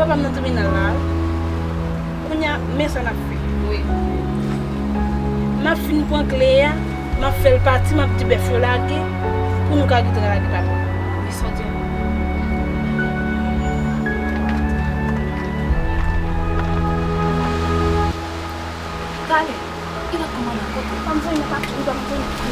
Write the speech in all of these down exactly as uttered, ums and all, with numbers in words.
Papa m nan tribinal la, wi. Kounye a, men sa n ap fè. Wi. M ap fin pran kle a, m ap fè l pati, m ap di bèf yo lage, pou nou ka gentan lage papa. Wi, sa w di a. Talè, e lòt kòmandan kote? Pa m voye nan pati, m pa m voye nan pati.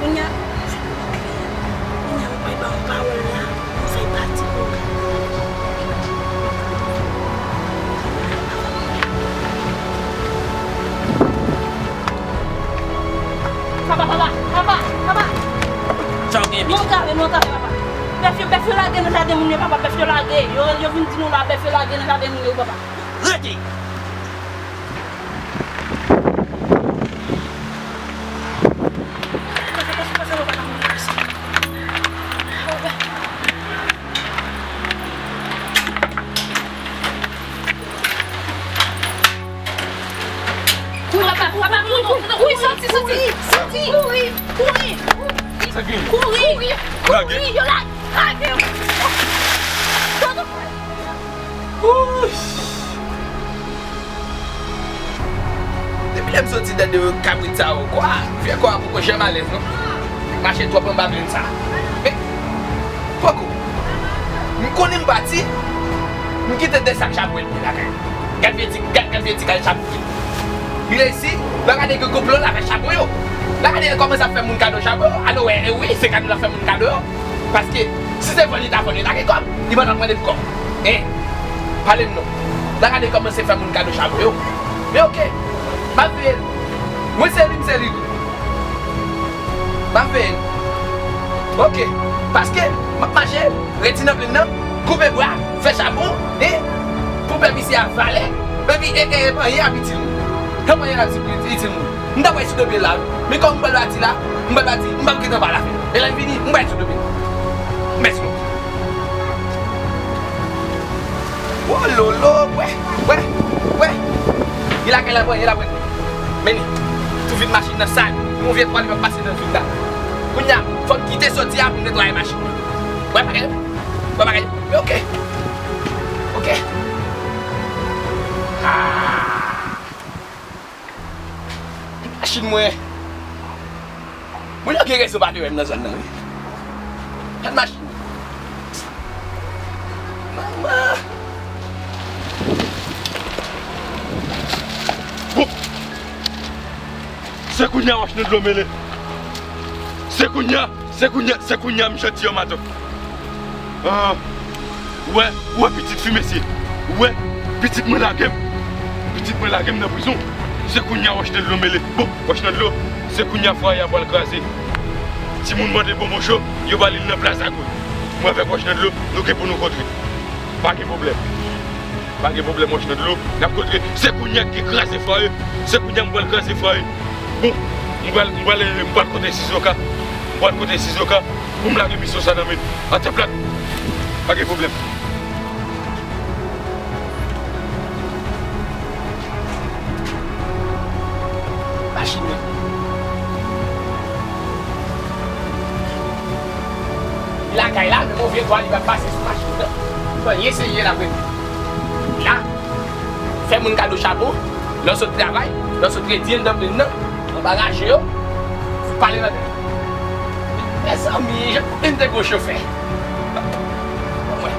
Kounye a, kounye a, ou pral ban m pawòl la, m fè pati pou ou. Papa, papa, papa, papa. Sa w gen, pitit? Nou travè, nou travè, papa. Bèf yo, bèf yo lage nan jaden moun yo, papa. Bèf yo lage. Yo, yo vin di nou la, bèf yo lage nan jaden moun yo, papa. Rete! Kouri, papa, papa, kouri, kouri, kouri, soti, soti, soti, kouri, kouri, kouri, kouri, yo la, lage. Wouch! Depi lè m soti nan de kabrit sa yo, kwa, vye kwa poko janm alèz non. Mache twòp anba grenn sa. Men, poko. M konnen m pati, m kite de sak chabon lakay. Gad vye ti, gad, gad vye ti kay chabon. Li reyisi, la gade gen konplo l avèk chabon yo. La gade l kòmanse ap fè moun kado chabon yo. Alò, wè, e wi, se kado l ap fè moun kado yo. Paske, si se vòl li ta vòl, li ta gen kòb. Li pa t ap mande m kòb. Hein? Pale m non. La gade kòmanse fè moun kado chabon yo. Men oke. M ap veye l. Mwen se li, m se li tou. M ap veye l. Oke. Paske, m ap mache, redi nan plenn nan, koupe bwa, fè chabon, e pou pèp isi a vale, epi, e, e, e, anyen ap itil moun. Kòman anyen ap itil moun? M ta pral sou do pye l la, wi. Men kòm m pral pati la, m pral pati, m p ap gentan pale avè l. E lè m vini, m pral sou do pye l. Mèsi, monchè. Wololo, wè, wè, wè. Li lakay la, wè, li la, wè. Men li, tou vin machin nan sal. Yon vye twa li p ap pase nan vin la. Kounye a, fò m kite soti a pou m netwaye machin nan. Wè bagay yo? Wè bagay yo? Men oke. Oke. Ah. Machin mwen. Moun yo gen rezon pa te wè m nan zòn nan, wi. Gad machin. Manman. Bon. Se kounye a wòch nan dlo mele. Se kounye a. Se kounye a, se kounye a m janti an matant. Ah, ou wè, ou wè pitit fi mesye. Ou wè, pitit mwen lage m. Pitit mwen lage m nan prizon. Se kounye a wòch nan dlo mele. Bon, wòch nan dlo, se kounye a fwaye a pral kraze. Timoun mande bon mocho, yo ba li l nan plas akoz. Mwen avèk wòch nan dlo, nou gen pou nou kontre. Pa gen pwoblèm. Pa gen pwoblèm, wòch nan dlo, n ap kontre. Se kounye a ki kraze fwaye. Se kounye a m pral kraze fwaye. Bon, m pral, m pral, m pral kote Sizoka. M pral kote Sizoka pou m lage misyon sa nan men l. Atè plat. Pa gen pwoblèm. Machin nan. Li lakay la, men move twa li pa pase sou machin nan. Bon, li eseye la, vre. La, fè moun kado chapo, lè w sot travay, lè w sot redi anndan plen nan, anba raje yo, pale nan tèt. Mezanmi, jan m te gwo chofè. Mwen.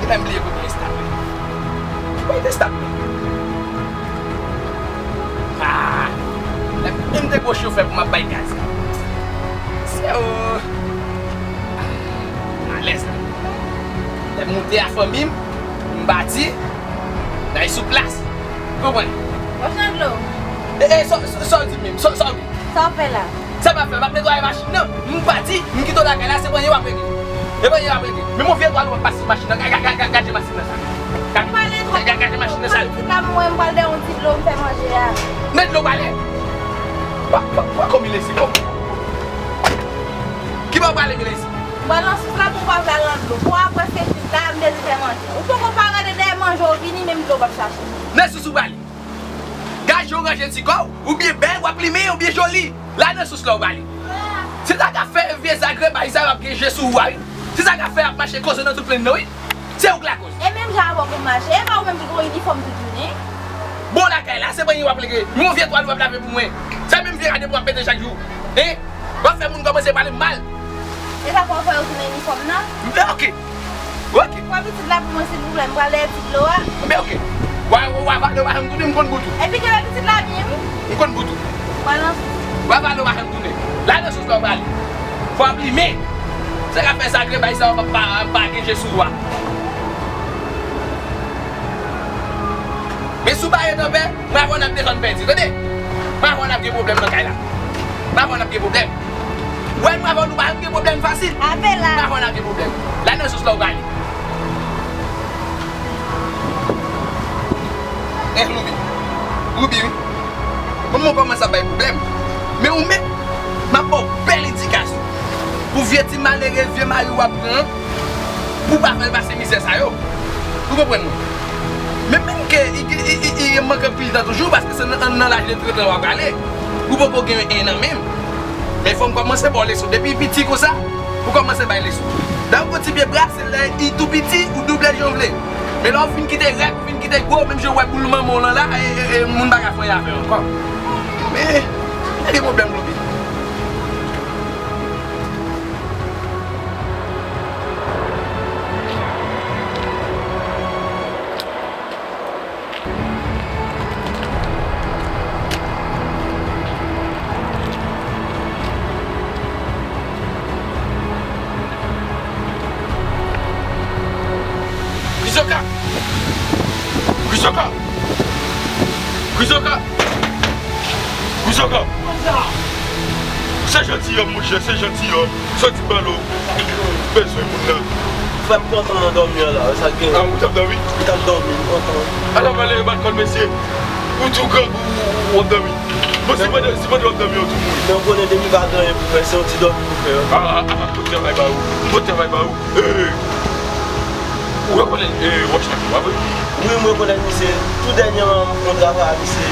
Genlè m bliye kote estab mwen. Kote estab mwen? Ah, lè m te gwo chofè pou m ap bay gaz. Se o. Alèz la. Lè m moute a fanmi m, m bati, n al sou plas. Konprann? Wòch nan dlo. E, e, sa, sa, sa w di menm? Sa, sa w di? Sa w fè la? Sa m ap fè? M ap netwaye machin nan. M pati, m kite w lakay la, se panye w ap regle. E panye w ap regle. Men move twa lou w ap pase sou machin nan. Ga-, ga-, ga-, ga-, gade machin nan sa. Gade, gade, gade machin nan sa. Pitit la mwen, m pral dèyè yon ti dlo m fè manje a. Men dlo pale. Wa, wa, wa kòm li lese, kòm. Ki bò w prale, Milesi? M pral nan sous la pou m pa vle al nan dlo. Pou apre se pitit la, m bezwen fè manje. Ou poko pa rete dèyè manje w vini, menm dlo w p ap chache. Nan sous ou prale? Gaje w ranje ti kò w, oubyen bèl, w ap limen, oubyen joli. La nan sous la w prale. Se sa k ap fè vye zagrebay sa yo ap gen je sou ou a, wi. Se sa k ap fè y ap mache koze nan tout plenn nan, wi. Se ou k lakoz. E menm jan avè w pou m mache, e pa ou menm ki gen yon inifòm tout jounen? Bon, lakay la, se panye w ap regle. Yon vye twal w ap lave pou mwen. Se menm vye rad pou w ap mete chak jou. Hein? W ap fè moun kòmanse pale m mal. E sa fè w fè yo tounen inifòm nan? Men oke. Oke. Pran pitit la pou mwen, silvouplè, m pral dèyè ti dlo a. Men oke. Wa, wa, wa, wa, wa, m tounen, m konn bout ou. Epi kenbe pitit la byen, wi. M konn bout ou. Pral nan sous. Wa, wa, wa, m tounen. La nan sous la w prale. Fò w ap limen. Se k ap fè zagrebay sa yo pa, pa, pa gen je sou ou a. Men si w pa ret anpè, mwen avè w n ap desann pèdi, tande? Mwen avè w n ap gen pwoblèm nan kay la. Mwen avè w n ap gen pwoblèm. Ou wè, mwen avè w nou pa janm gen pwoblèm fasil. Apè la. Mwen avè w n ap gen pwoblèm. La nan sous la w prale. Eh, Loubi. Loubi, wi. Bon, mwen kòmanse ap bay pwoblèm. Men ou menm, m ap ba w bèl edikasyon. Pou vye ti malere, vye mari w ap pran an, pou w pa fè l pase mizè sa yo. Ou konprann mwen? Men menm ke i, i, i, i, i manke anpil tan toujou, paske se nan, nan laj de trant an w ap prale. Ou poko gen en an menm. Men fò m kòmanse ba w leson. Depi piti konsa, ou kòmanse bay leson. Dayè, yon ti pye brase, lè i tou piti, ou double l jan w vle. Men lè w fin kite rèk, ou fin kite gwo, menm jan w wè boul manman w lan la, e, e, e, moun pa ka fè anyen avè w ankò. Men, pa gen pwoblèm, Loubi. Grizoka! Grizoka! Grizoka! Grizoka! Se jantiyòm, monchè, se jantiyòm. Soti ban lo. Bezwen moun nan. Frè m kontan nan dòmi an la, sa k gen? Ah, ou t ap dòmi? M t ap dòmi, m kontan. Ala malere bat kò l, mesye. Ou tou grangou, ou ap dòmi. Bon, si pandan, si pandan w ap dòmi, ou tou mouri. Men ou konnen depi pa gen anyen pou fè, se yon ti dòmi pou fè. Ah, ah, ah, bon travay ba ou. Bon travay ba ou. Eh, ou rekonèt, eh, Wòch Nèf la, pa vre? Wi, m rekonèt misye. Tou dènyèman, m fè yon travay a misye.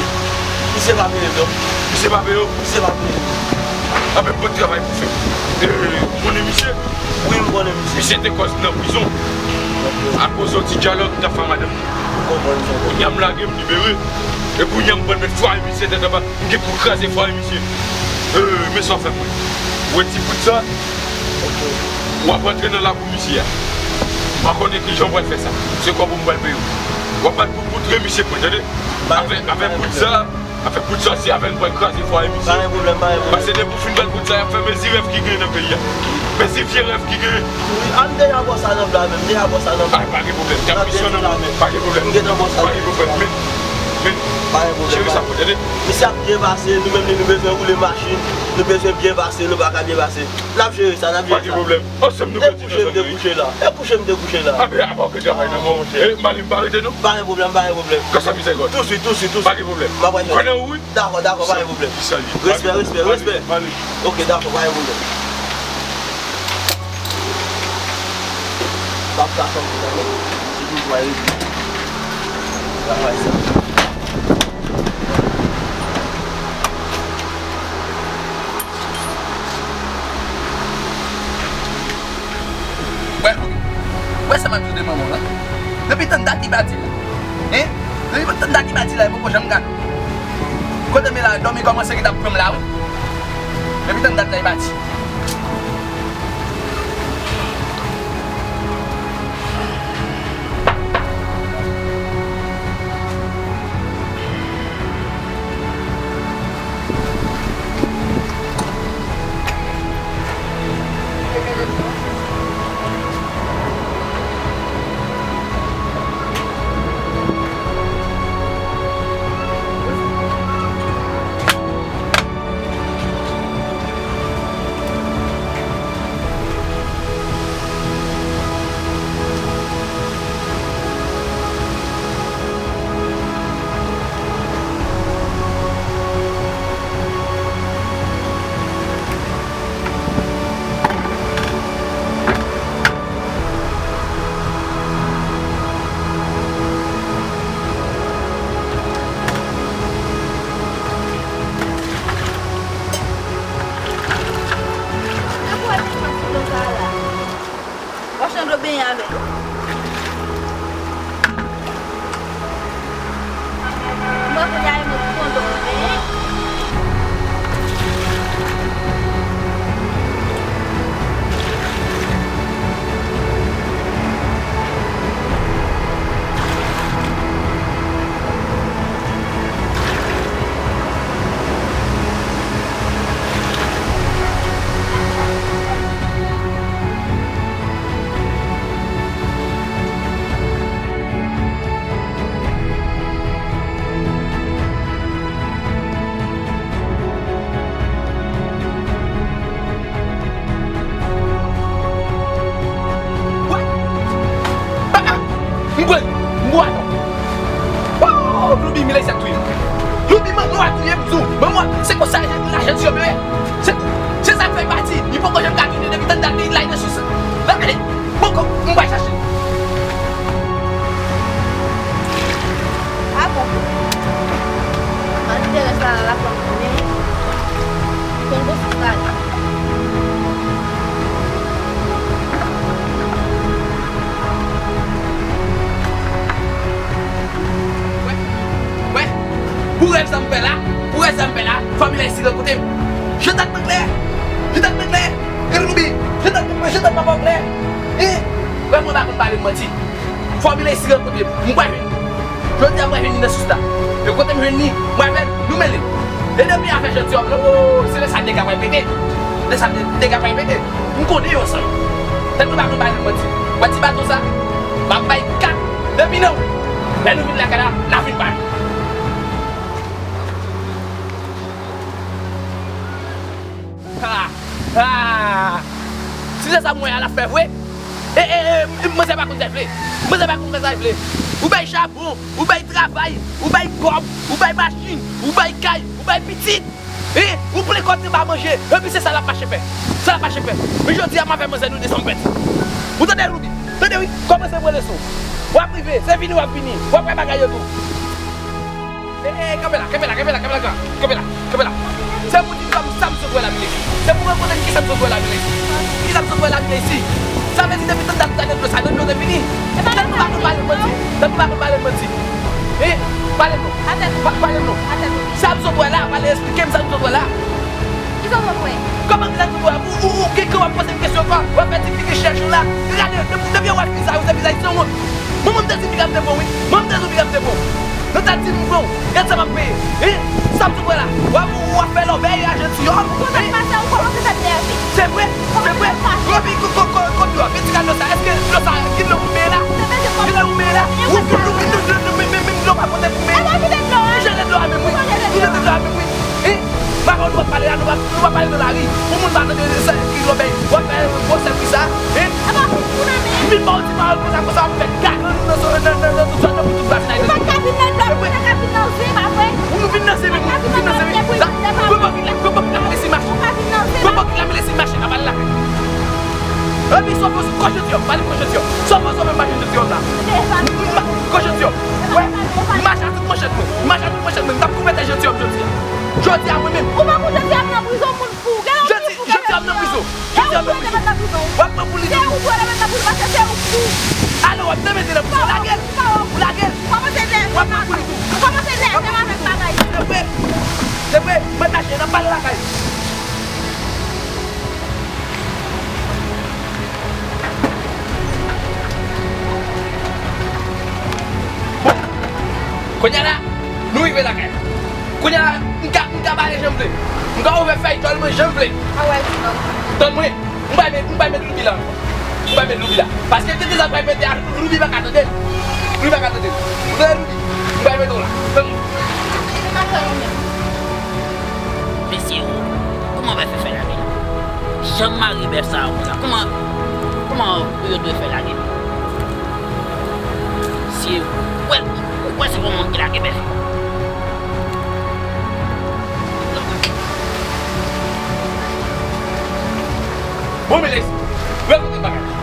Misye pa peye m, non. Misye pa peye w? Misye pa peye m. Anben, bon travay pou fè. Eh, ou konnen misye? Wi, m konnen misye. Misye te kòz nan prizon. Akoz yon ti dyalòg m t ap fè a madanm li. M konprann sa. Kounye a m lage, m libere. E kounye a m pral met fwaye misye tèt anba. M gen pou kraze fwaye misye. Eh, men sa w fè mwen. Ou wè ti bout sa? Ok. W ap antre nan lakou misye a. M pa konnen kijan w pral fè sa. Se kòb ou m pral peye w. W ap bat pou bout ren misye pran, tande? Avèk, avèk bout sa, avèk bout sa, se avè l m pral kraze fwaye misye. Pa gen pwoblèm, pa gen pwoblèm. Paske depi w fin bat bout sa, y ap fè mezi rèv ki gen nan peyi a. Mezi vye rèv ki gen. Wi, a, m deja bò sa nan bra menm, m deja bò sa nan bra. Ah, pa gen pwoblèm. Y ap misyon nan men. Pa gen pwoblèm. M gentan bò sa. Pa gen pwoblèm. Men, men, pa gen pwoblèm, cheri, sa pou tande. Misye ap byen pase, nou menm li, nou bezwen woule machin, nou bezwen byen pase, nou pa ka byen pase. N ap jere sa, n ap jere sa. Pa gen pwoblèm. Ansanm nou pèdi nan zòn nan, wi. E kouche m te kouche la. E kouche m te kouche la. Anben, apa w gen travay nan men w, monchè? E, m ale, m pa rete, non? Pa gen pwoblèm, pa gen pwoblèm. Kòm sa misye gòt. Touswit, touswit, touswit. Pa gen pwoblèm. M ap wè sa. Kwè nan ou, wi. Dakò, dakò, pa gen pwoblèm. Respè, respè, respè. M ale, m ale. Ok, dakò, pa gen pwoblèm. M ap ka fè m kontan, non. Se pou w travay sa. Wè, Loubi, wè sa m ap di w de manman w lan? Depi tann dat li pati la. Hein? Depi tann dat li pati la, li poko janm gade w. Kote m ye la, dòmi kòmanse ki t ap pran m la, wi. Depi tann dat la, li pati. Wòch nan dlo benyen avè l. Mwen kounye a e mwen ki pran dlo pou benyen. Wè! Ah, ah! M pran, m bwè atò. Oh, Loubi, Melissa touye m. Loubi, manman w a touye m, di w. Manman w a, se konsa lajan ti yo bebe. Se, se sa k fè l pati. Li poko janm ka tounen depi tann dat li la, li nan sous. Nan, ale, poko, m pral chache l. Ah bon. Ann te rès la, la pran tounen. Konn gwo sous la. Wè, wè, pou rèv sa m fè la, pou rèv sa m fè la, fanmi la isi rankontre m. Jan dat mwen klè, jan dat mwen klè, e Loubi, jan dat mwen, jan dat papa w klè. E, wè mwen pa konn pale m manti. Fanmi la isi rankontre m. M pral jwenn li. Jodi a, m pral jwenn li nan sous la. E kote m jwenn li, m pral fè l, nou mele. E depi afè jodi a, oh, se lè sa dega pral pete. Lè sa de-, dega pral pete. M konnen yo ansanm. Tèt mwen pa konn pale m manti. Wè ti bato sa, m ap bay kat depi nan. Lè nou vin lakay la, n a vin pale. Ha! Ha! Si se sa m wè a l ap fè vre. E, e, e, manzè pa konn sa l vle. Manzè pa konn fè sa l vle. Ou bay chapon, ou bay travay, ou bay kòb, ou bay machin, ou bay kay, ou bay pitit. E, ou plen kò anba manje. Epi se sa l ap mache fè. Sa l ap mache fè. Men jodi a m ap fè manzè nou desann pèdi. Ou tande Loubi? Tande wi, kòmanse pran leson. W ap rive, se vini w ap vini. W ap wè bagay yo tou. E, e, kanpe la, kanpe la, kanpe la, kanpe la, kanpe la, kanpe la. Se pou di m sa m, sa m sot wè la vin isi. Se pou rankontre m kisa m sot wè la vin isi. Kisa m sot wè la vin isi. Sa vle di depi tann dat ou ta nan dlo sa, nan dlo te vini. Tèt ou pa konn pale m manti. Tèt ou pa konn pale m manti. E, pale m non. Pa-, pale m non. Sa m sot wè la, pale, esplike m sa m sot wè la. Kisa w wè? Kòman kisa m sot wè la? Ou, ou, ou gen kran w ap poze m kesyon ankò? W ap fè ti figi chèch ou la. Gade, depi, depi w wè fi sa yo, se vizaj san wont. Mwen, mwen, m te di piga m te bon, wi. Mwen, m te di piga m te bon. Yo ta di m bon. Gad sa m ap peye. Hein? Sa m sot wè la. W ap, w ap fè lòbèy a jentiyòm. Ou konn sa k pase, ou kòmanse fè m nève. Se vre? Se vre? Epi, ko-, ko-, ko-, kote dlo a? Men ti kado sa. Èske dlo sa, ki dlo pou m beye la? Ki dlo pou m beye la? Ou, ou, ou, ou, men, men, men dlo pa pote pou m beye. Ou jete dlo a menm, wi. Ou jete dlo a menm, wi. Hein? M pa konn nou ap pale la, nou pa, nou pa pale nan lari. Pou moun pa tande sa ki lòbèy. W ap fè gwosè wi sa. Hein? M vin ba w ti pawòl konsa, konsa w ap fè gagan nou nan, nan, nan, nan tout zòn nan pou tout vwazinay. Ou pa t ka vin nan dlo, ou pa t ka vin nan zen, pa vre? Ou vin nan zen, men ou vin nan zen, men sa, gwo bòkit la, gwo bòkit la, Melesi mache. Gwo bòkit la, Melesi mache, n ap al la. Epi, sòf yo sou kochon ti yo, pale kochon ti yo. Sòf yo sòf yo mache jodi yo la. Kochon ti yo. Wè, mache a tout manchèt mwen. Mache a tout manchèt mwen. M t ap koupe tèt jodi yo jodi a. Jodi a, mwen menm. Ou pa konn jodi a m nan prizon, moun fou. Gen yon ki fou, gen yon ki nan prizon. Gen yon ki nan prizon. W ap pran pou li tou. Gen yon ki nan prizon. Kounye a la, nou rive lakay la. Kounye a la, m ka, m ka pale jan m vle. M ka ouvè fèy djòl mwen jan m vle. Tann mwen, m pa met, m pa met loubi la ankò. M pa met loubi la. Paske te deza pral mete a, loubi pa ka tande. Loubi pa ka tande. Ou tande loubi? M pa met w la. Tann mwen. Mesye, kòman w fè fè lage l? Jan m mare bèf sa a konsa, kòman, kòman yo dwe fè lage l? Se, ou kwè, ou kwè se pou moun ki lage bèf? Bon, men lèse, lè kote bagay la.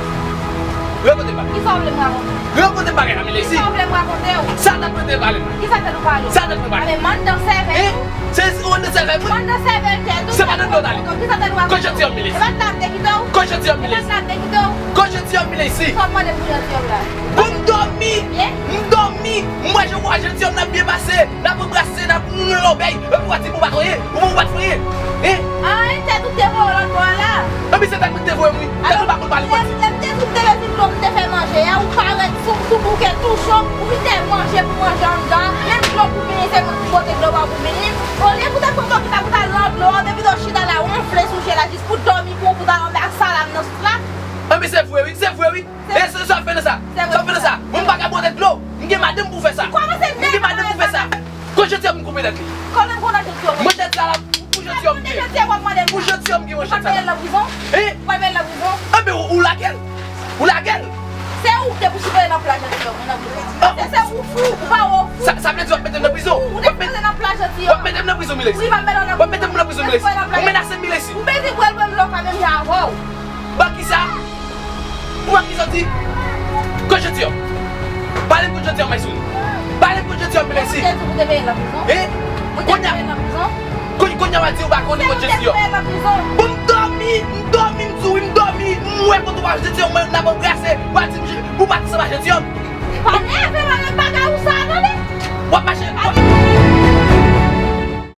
Lè kote bagay la. Kisa w vle m rakonte w? Lè kote bagay la, men lèse. Kisa w vle m rakonte w? Sa tèt mwen te pale la. Kisa tèt ou pale w? Sa tèt mwen pale. A, men mandan sèvèl. Hein? Se, se ou nan sèvèl mwen? Mandan sèvèl tèt ou. Se pa nan dlo w t ale. Kisa tèt ou rakonte w? Kot jantiyòm mi lèse? E pa t la m te kite w? Kot jantiyòm mi lèse? E pa t la m te kite w? Kot jantiyòm mi lèse? Sa w mande pou jantiyòm la? Bon, m dòmi. Hein? M dòmi. M wè jan w wè jantiyòm nan byen pase. N ap anbrase, n ap, nou nan lòbèy, epi w ap di m ou pa t anyen, ou pa t fè anyen. Hein? Anyen, tèt ou te voye w lòt bò a la. Anben se tèt mwen ki te voye m wi. Tèt ou pa konn pale manti. Lè m te di w m te vin dlo, m te fè manje a, ou parèt sou, sou bouke tou cho, ou vin dèyè manje pou manje anndan, menm dlo pou benyen, se mwen ki pote dlo ba w pou benyen. Olye pou w te pran bokit la pou w t al nan dlo a, ou te pito chita la wonfle sou je la jis pou dòmi pou, pou w t al anba ak salam nan sous la. Anben se vre wi, se vre wi. E sa, sa w ap fè nan sa? Sa w ap fè nan sa? Mwen m pa ka pote dlo. M gen madanm pou fè sa. M gen madanm pou fè sa. Kot jantiyòm m koupe tèt li? Kòman m konnen jantiyòm? Manchèt sa la, pou jantiyòm m gen. Pou jantiyòm m gen manchèt sa la. Hein? Anben ou, ou lage l. Ou lage l. Se ou ki te pou sipoze nan plas jantiyòm, nan prizon. Se, se ou fou, ou pa wè w fou. Sa, sa vle di w ap mete m nan prizon? Ou te sipoze nan plas jantiyòm. W ap mete m nan prizon, Milesi. Wi, m ap mete w nan prizon. W ap mete m nan prizon, Milesi. Ou menase m, Milesi. Ou bezwen pran l pran m lòk la menm jan avè w. Ban kisa? Pou ban kisa w di? Kot jantiyòm? Pale m kot jantiyòm, Maysou. Pale m kot jantiyòm, Milesi. Hein? Kounye a, kounye a w a di ou pa konnen kot jantiyòm. Bon, m dòmi, m dòmi, m di w wi, m dòmi, m wè kote w pa jantiyòm, mwen n ap anbrase, w a di m, ou pa t ansanm ak jantiyòm. Pa nève m avèk bagay ou sa a, tande. W ap mache, w ap